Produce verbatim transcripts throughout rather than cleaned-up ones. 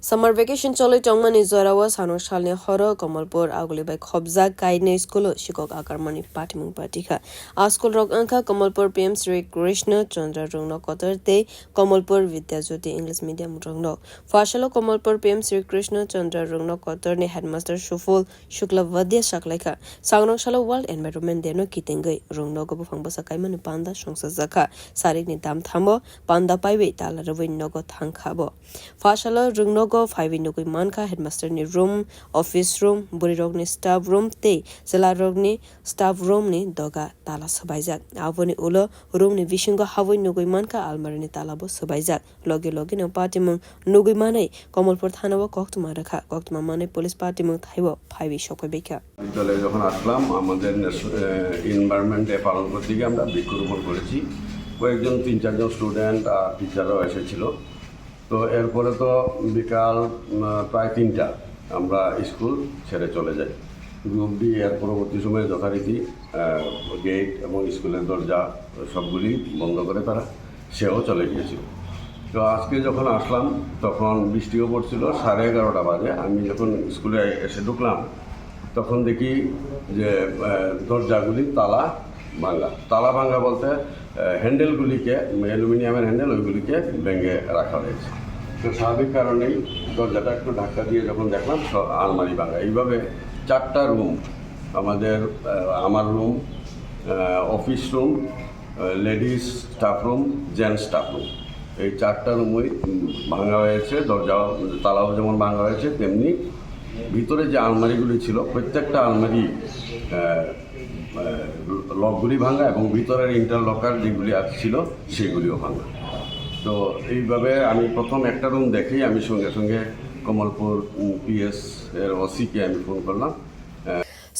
Summer vacation cholwi tongmani jorao sanuk salni horo Kamalpur aguli bai khobjak kainwi school-o sikok akarmani patimung patikha. A school rok wngkha Kamalpur P M Sri Krishna Chandra Rungno Kotor tei Kamalpur Vidya Jyoti English Medium Rungno. Phasalo Kamalpur P M Sri Krishna Chandra Rungno Kotorni headmaster Suful Shukla Vadya saklaikha. Sangrong salo World Environment Day no kitengwi Rungnogo buphang bwsa kaimani panda songsajakha. Sarikni dam thamo panda paiwi tala rwui nogo thangkha bo. Phasalo Rungnogo phaiwi nugui mankha headmaster ni room, office room, bwrwirokni staff room tei chwlarokni staff room ni doga tala swbaijak. Aboni ulo room ni bisingo habwi nugui mankha almari ni tala bo swbaijak. Logi logi no patimung nugui manwi Kamalpur thana o koktwma rwkha. Koktwma manwi police patimung thaibo phaiwi sokpaibaikha. বিদ্যালয়ে যখন আসলাম, আমাদের ন্যাশ-, এ, environment day পালন করতে গিয়ে আমরা বৃক্ষরোপণ করেছি। কয়েকজন, তিন চারজন স্টুডেন্ট আর টিচাররাও এসেছিল। তো এরপরে তো বিকাল, উম, প্রায় তিনটা, আমরা স্কুল ছেড়ে চলে যাই। গ্রুপ ডি এর পরবর্তী সময়ে যথারীতি, আহ, গেট এবং স্কুলের দরজা সবগুলি বন্ধ করে তারা সেও চলে গিয়েছিল। তো আজকে যখন আসলাম, তখন বৃষ্টিও পড়ছিল, সাড়ে এগারোটা বাজে। আমি যখন স্কুলে এসে ঢুকলাম, তখন দেখি যে, আহ, দরজাগুলি তালা ভাঙা। তালা ভাঙা বলতে, আহ, হ্যান্ডেলগুলিকে, অ্যালুমিনিয়ামের হ্যান্ডেল, ওইগুলিকে ভেঙে রাখা হয়েছে। তো স্বাভাবিক কারণেই দরজাটা একটু ধাক্কা দিয়ে যখন দেখলাম, সব আলমারি ভাঙা। এইভাবে চারটা রুম, আমাদের, আহ, আমার রুম, আহ, অফিস রুম, আহ, ladies staff room, gents staff room, এই চারটা রুমই, উম, ভাঙা হয়েছে। দরজা, তালাও যেমন ভাঙা হয়েছে, তেমনি ভিতরে যে আলমারিগুলি ছিল, প্রত্যেকটা আলমারি, আহ, আহ, লকগুলি ভাঙা এবং ভিতরের ইন্টারলকার যেগুলি আছে ছিল, সেগুলিও ভাঙা। তো এইভাবে আমি প্রথম একটা রুম দেখেই আমি সঙ্গে সঙ্গে কমলপুর, উম, পিএস এর ওসিকে আমি ফোন করলাম।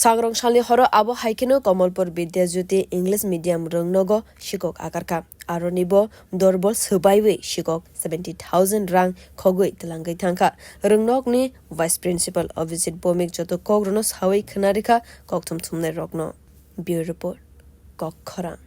Sangrong salni horo abo hai kheno Kamalpur Vidya Jyoti English Medium Rungnogo sikok akarkha. Aroni bo dorbol swbaiwi sikok seventy thousand rang khogwi twlangwi thangkha. Rwngnokni Vice Principal Abhijit Bhowmik joto kokrokno sawi khwnarikha kokthum thumnairokno. Bureau Report, Kokkhorang.